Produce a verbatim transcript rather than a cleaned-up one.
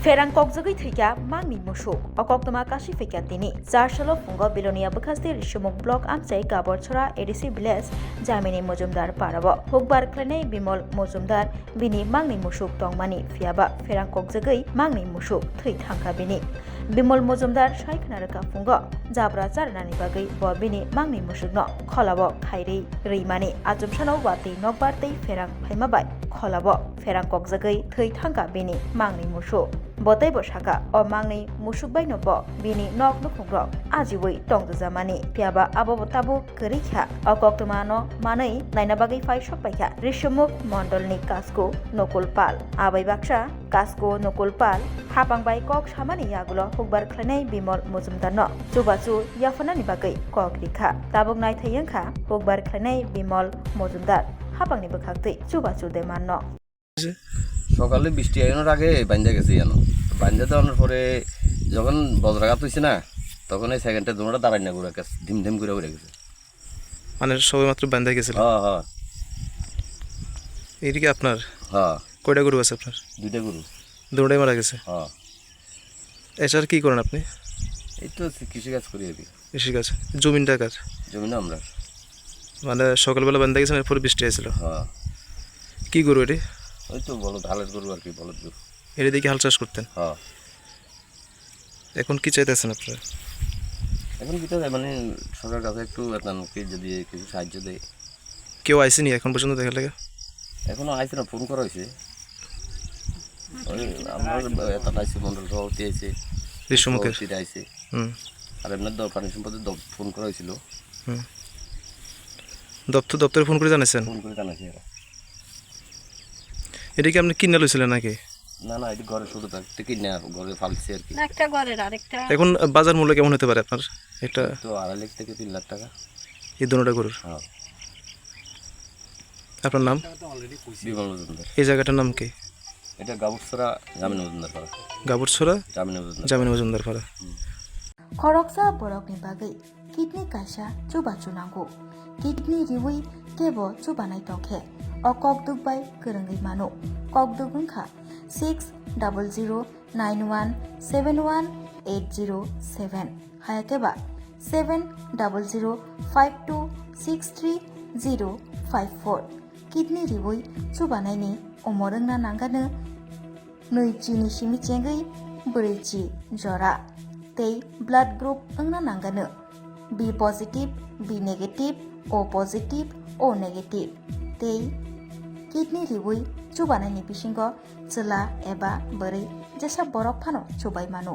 Pherang kokjagwi thwikha mangni musuk. O koktwma kashi phaikha tini. Char salo phungo Belonia bwkhasti Risumuk block amchai Gaborchora A D C village Jamini Mojumdar parao. Hukbar khlainai Bimol Mojumdar bini mangni musuk tongmani, phiyaba pherang kokjagwi mangni musuk thwi thangkha bini. Bimol Mojumdar sai khna rwkha phungo jabra charnani bagwi bo bini mangni musukno kholao khairwi rwimani. Achomsano watwi nokbar tei pherang phaima bai kholao pherang kokjagwi thwi thangkha bini mangni musuk. Bo teibo sakha, o mangni musuk baino bo bini nok nukhungrok ajiwi tongdwjamani. Phiyaba abo bo tabuk kwrwi kha. O koktwmano manwi naina bagwi phai sok paikha Risumuk mondolni Kasku Nukul Pal. Abai baksa Kasku Nukul Pal hapang bai kok samani yagulo hukbar khlainai Bimol Mojumdarno chubachu yapharnani bagwi kok rikha. Tabuk naithai wngkha hukbar khlainai Bimol Mojumdar hapangni bwkhaktwi chubachu de manno. সকালে বৃষ্টি আইনোর আগে বাইন্দা গেছে জানো। বাইন্দা দেওয়ানোর পরে যখন বজ্রাঘাত হয়েছে না, তখন এই সেকেন্ডে দুটা দাঁড়াই না ঘুরে গেছে, ধিম ধিম ঘুরে ঘুরে গেছে। মানে সবে মাত্র বাইন্দা গেছিল? হ্যাঁ, হ্যাঁ। এইটা কি আপনার? হ্যাঁ। কয়টা গরু আছে আপনার? দুইটা গরু। দুটাই মারা গেছে? হ্যাঁ। এছাড়া কি করেন আপনি? এই তো কৃষি কাজ করি আর কি। কৃষি কাজ। জমিনটা কার? জমিন আমরা। মানে সকালবেলা বাইন্দা গেছেন, এরপর বৃষ্টি হয়েছিল? হ্যাঁ। কি গরু এটি? ওই তো বলদ, হালের গরু আর কি, বলদ গরু। এটা দিয়ে কি হাল চাষ করতেন? হ্যাঁ। এখন কি চাইতেছেন আপনারা? এখন কি চাই, মানে সরকার কাছে একটু এতান কি যদি কিছু সাহায্য দেয়। কেউ আইসেনি এখন পর্যন্ত দেখার লাগে? এখনো আইছে না, ফোন করা হয়েছে। ওই আমরা এতান আইছে, মন্ডল সভাপতি আইছে, রিসমুখের? সভাপতিরা আইছে। হুম। আর এমনি দরকারি সম্পদে দ-, ফোন করা হয়েছিল। হুম। দপ্তর, দপ্তরে ফোন করে জানাইছেন? ফোন করে জানাইছি এরা। এটা কি আপনি কিনে লইছিলেন নাকি? না, না, এটা ঘরে শুরু থাকতে কিনে আর ঘরে ফালছি আর কি। না, একটা ঘরের আরেকটা। এখন বাজার মূল্য কেমন হতে পারে আপনার? এটা তো আড়াই লাখ থেকে তিন লাখ টাকা। এই দুটোটা গরুর? হ্যাঁ। আপনার নাম? বিমল মজুমদার। এই জায়গাটার নাম কি? এটা গাবুরছড়া জামিন মজুমদার পাড়া। গাবুরছড়া জামিন মজুমদার। জামিন মজুমদার পাড়া। হুম। Khoroksa borokni bagwi kidney kaisa chubachu nango. Kidney riwi kebo chubanai tongkhe o kokduk bai kwrwngwi mano. Kokduk wngkha six double zero nine one seven one eight zero seven, hayakhe ba seven double zero five two six three zero five four. Kidney riwi chubanaini umor wngna nangano nwi chini simi chengwi brwi chi jora tei blood group wngna nangano B positive, B negative, O positive, O negative tei kidney riwi chubanaini bisingo chwla eba bwrwi jesa borok phano chubai mano.